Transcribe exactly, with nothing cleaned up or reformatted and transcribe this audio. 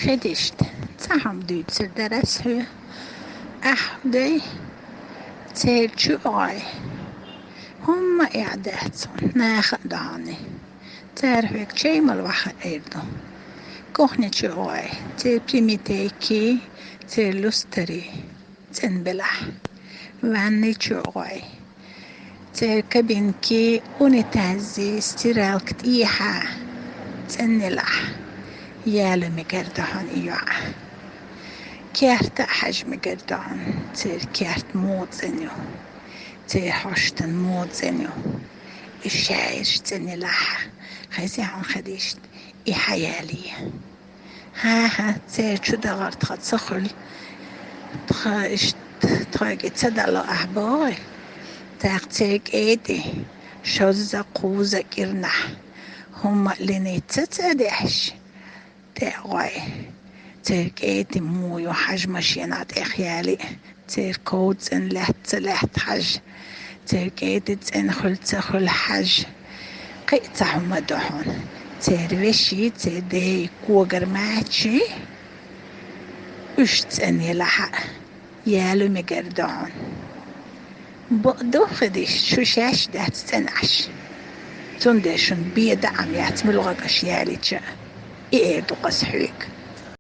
Хедишт, ца хӀама дуьйцур дара ас хьоьга. Ахь дай, церан чу а гӀой. ХӀумма а яхь дац хьуна, наха а догӀаний. Цара хьоьга чай мала ваха эр ду. Кухня чу а гӀой, церан примитейкий, церан люстарий цӀена белахь. Ванный чу а гӀой. Церан кабинкий, унитазий, стиралка тӀехьа цӀена елахь. Яло мегар ду хьуна и йоӀ. Керта а хьажа мегар ду хьуна, церан керт муха цӀена ю, церан хьоштан муха цӀена ю. И шаьраш цӀена елахь, хезий хьуна хедишт, и хьаяле. ХӀан-хӀа, церан чу дагӀар тхан ца хуьлу. Тхан иштта тхоьга и ца дало ахь бохий? ТӀаккха церан кӀеди шозза-кхузза кӀирнахь, хӀумма а линица ца дехьаш, тӀе а гӀой. Церан кӀеди муха ю хьажа машенахь тӀехъяьле а, церан ков цӀена лаьтта ца лаьтта хьажа, церан кӀеди цӀена хуьлу ца хуьлу хьажа. Кхин а цхьа хӀума ду хьуна. Церан веший, церан ден когара мачий, уьш цӀена елахь а, яло мегар ду хьуна. Бакъду хедишт, шу шаьш дац цӀена Ӏаш. Цундела шуна бен даӀам яц муьлхха аша ялийча а, и эр ду-кх ас хьоьга.